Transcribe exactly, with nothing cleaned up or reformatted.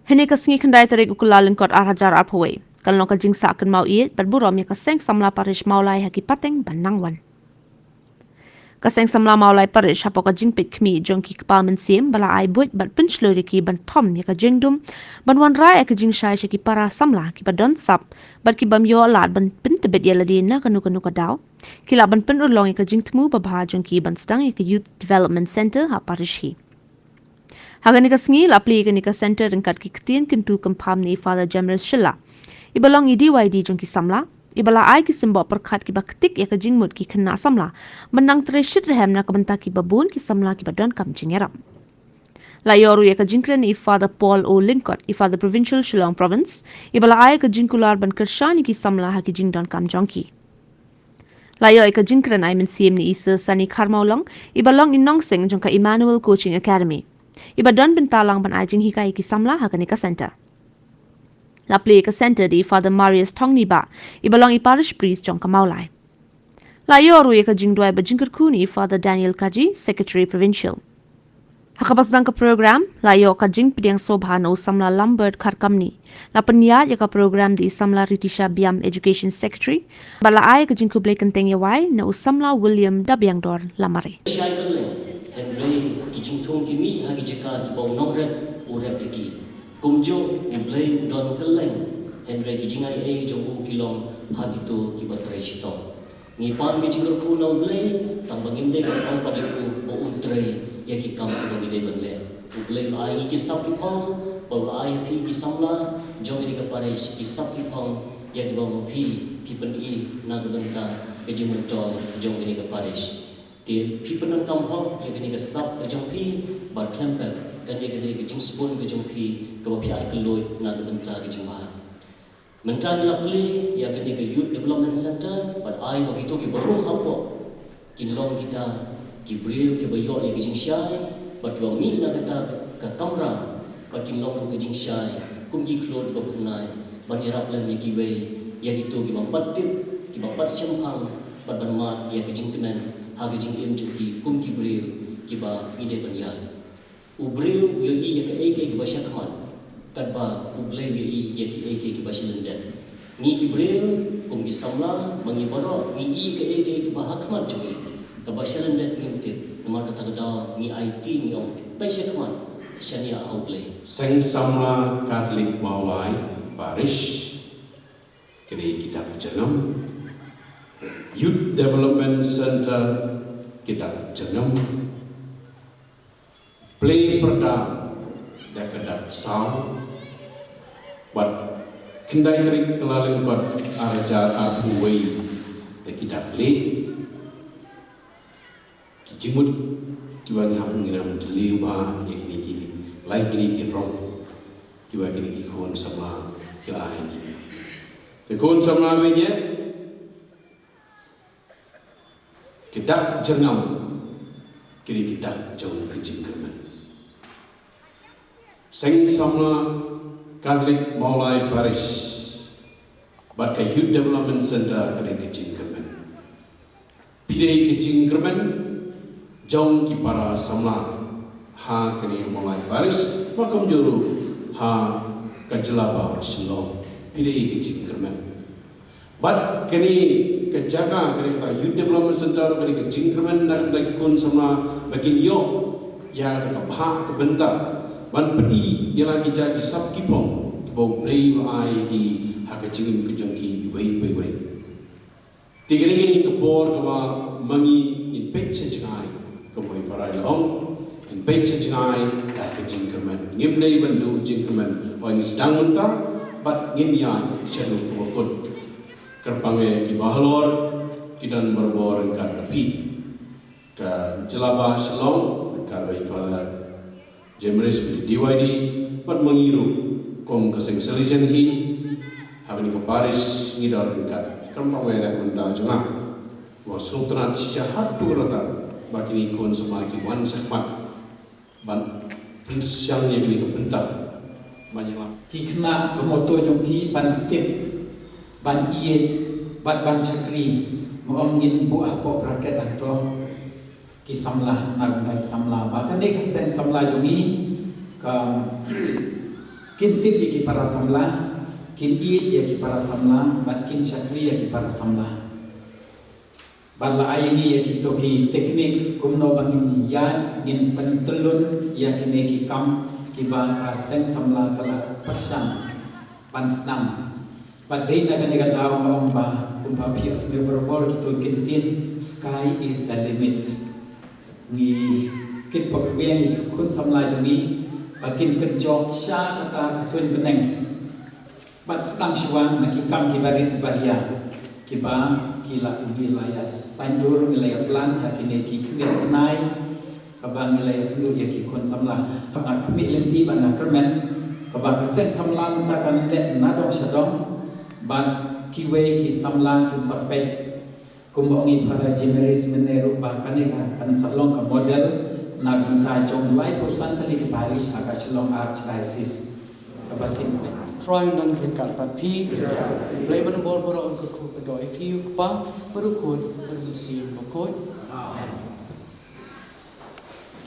Hynne ka sngi khyndai tarik u Kyllalyngkot ar hajar arphew wei, kan long ka jingsah kynmaw ïeit bad burom ïa ka Seng Samla Parish Mawlai ha ki pateng ban nang wan. Ka Seng Samla Mawlai Parish hapoh ka jingpeit khmih jong ki kpa mynsiem ba la ai buit bad pynshlur ïa ki ban thom ïa ka jingdum ban wanrah ïa ka jingshai sha ki para samla kiba don sap bad ki bym ïoh lad ban pyntbit ïa lade na kano kano ka daw, ki lah ban pynurlong ïa ka jingthmu babha jong ki ban sdang ïa ka Youth Development Centre ha parish hi. Ha kane ka sngi la plie ïa kane ka centre ryngkat ki ktien kyntu kynpham na i Father Jamres Shylla, iba long i D Y D jong ki samla, iba la ai ki symboh pyrkhat kiba ktik ïa ka jingmut ki khynnah samla ban nang trei shitrhem na ka bynta kiba bun ki samla kiba donkam jingïarap. La ïoh ruh ïa ka jingkren na i Father Paul O Lyngkot, i Father Provincial Shillong Province, iba la ai ïa ka jingkular ban kyrshan ïa ki samla ha ki jingdonkam jong ki. La ïoh ïa ka jingkren ai mynsiem na i Sir Sunny Kharmawlong, iba long i nongseng jong ka Emmanuel Coaching Academy, iba don bynta lang ban ai jinghikai ïa ki samla ha kane ka centre. La plie ïa ka centre da i Father Marius Thongni Bah, iba long i parish priest jong ka Mawlai. La ïoh ruh ïa ka jingduwai bad jingkyrkhu na i Father Daniel Kaji, Secretary Provincial. Ha kaba sdang ka program, la ïoh ka jingpdiang sngewbha na u samla Lambert Kharkamni. La pynïaid ïa ka program da i samla Ritisha Biam, Education Secretary, bad la ai ka jingkhublei kynthei ïa wai na u samla William Dabiangdor Lamare. Shai kylleng, hynrei ki jingthung ki mih ha ki jaka kiba u nongrep u rep ïa ki. Kumjuh U Blei u don kylleng, hynrei ki jingai ei jong u ki long ha kito kiba trei shitom. Ngi pan ki jingkyrkhu na U Blei, tang ba ngim dei ban ong pat ïa u ba un trei ïa ki kam kiba ngi dei ban leh. U Blei u la ai ngi ki sap ki phong, ba u la ai ïa phi ki samla jong kane ka parish ki sap ki phong, ïa kiba ma phi phi pyni na ka bynta ka jingmyntoi jong kane ka parish. Te phi pyndonkam hok ïa kane ka sap ka jong phi, bad khlem pep, kane ka dei ka jingsbun ka jong phi kaba phi ai kylluid na ka bynta ka jingbha. Mynta ngi la plie ïa kane ka Youth Development Centre, bad ai ba kito kiba rung hapoh kin long kita ki briew kiba ïoh ïa ka jingshai, bad kiba mih na kata ka kamra, bad kin long ruh ka jingshai kum ki khluit ba pynai ban ïarap lem ïa kiwei, ïa kito kiba pat tip, kiba pat shemphang, bad ban mad ïa ka jingkmen ha ka jingim jong ki kum ki briew kiba ngi dei ban ïaid. U briew u ïohi ïa kaei kaei kaba shakhmat, katba U Blei u ïohi ïa kiei kiei kiba shalyndet. Ngi ki briew, kum ki samla, ma ngi baroh ngi i kaei kaei kaba hakhmat jong ngi, kaba shalyndet ngim tip, namar kata ka daw ngi aiti ngi ong, peit shakhmat, shaniah ha U Blei. Seng Samla Katholik Mawlai Parish, ka dei ki dak jyrngam. Youth Development Centre, ki dak jyrngam. Plie pyrda da ka dak saw, bad khyndai tarik Kyllalyngkot ar hajar arphew wei da ki dak lieh. Ki jingmut kiba ngi hap ngi nang jylliew bha ïa kine ki lai tylli ki rong kiba kine ki khun samla ki la ai ngi. Te khun samla, wei ïa ki dak jyrngam, ki dei ki dak jong ka jingkyrmen. Seng Samla Katholik Mawlai Parish bad ka Youth Development Centre ka dei ka jingkyrmen. Phi dei ka jingkyrmen jong ki para samla ha kane Mawlai Parish, bad kumjuh ruh ha ka jylla ba Shillong. Phi dei ka jingkyrmen. Bad kane ka jaka, kane ka Youth Development Centre, kane ka jingkyrmen na ka bynta ki khun samla ba kin ïoh ïa ka bhah ka bynta ban pyni ïa la ki jaka ki sap ki phong kiba U Blei u ai ki ha ka jingim ka jong ki iwei pa iwei. Te kane ka dei ka por kaba ma ngi ngin peit sha jngai. Kumba i Farai la ong, ngin peit sha jngai da ka jingkyrmen. Ngim dei ban duh jingkyrmen, ba ngin sdang mynta bad ngin ïaid shaduh kaba kut. Kyrpang ïa kiba halor, ki don barabor ryngkat bad phi. Ka jylla ba Shillong ryngkat bad i Father Jamres, bad D Y D, bad ma ngi ruh kum ka seng Salesian hi ha kane ka parish ngi don ryngkat. Kyrpang ïa ka bynta jong nga, ba sngewtynnat shisha haduh katta ba kine ki khun samla ki wan shakhmat ban pynshang ïa kane ka bynta ban ïalam. Ki khynnah, ka motto jong ki ban tip, ban ïeit bad ban shakri. Nga ong ngin buh hapoh bracket hangto, ki samla, na ka bynta ki samla, ba kane ka seng samla jong ngi ka Kin tip ïa ki para samla, kin ïeit ïa ki para samla, bad kin shakri ïa ki para samla. Bad la ai ngi ïa kito ki techniques kumno ba ngin ïaid, ngin pyntyllun ïa kine ki kam kiba ka seng samla ka la pyrshang ban sdang. Bad dei na kane ka daw nga ong ba kumba phi ïohsngew barabor kito ki ktien, sky is the limit. Ngi kit bok rwiang ïa ki khun samla jong ngi ba kin kynjoh sha kata ka suiñ bneng. Bad sdang shuwa na ki kam kiba rit ba ria kiba ki la, ngi la ïa saiñdur, ngi la ïa plan ha kine ki khyndiat bnai kaba ngi la ïa kynduh ïa ki khun samla. Nga khmih lynti bad nga kyrmen kaba ka seng samla mynta kan leh na dong sha dong bad kiwei ki samla kin sa peit. Kumba ong i Father Jimmie Rees mynne ruh ba kane ka kan sa long ka model na bynta jong laiphew san tylli ki parish ha ka Shillong Archdiocese. Kaba kin Trai un don ryngkat bad phi. Blei ban bor baroh un kyrkhu kyrdoh ïa phi, u Kpa, bad u Khun, bad u Mynsiem Bakhuid. Amen.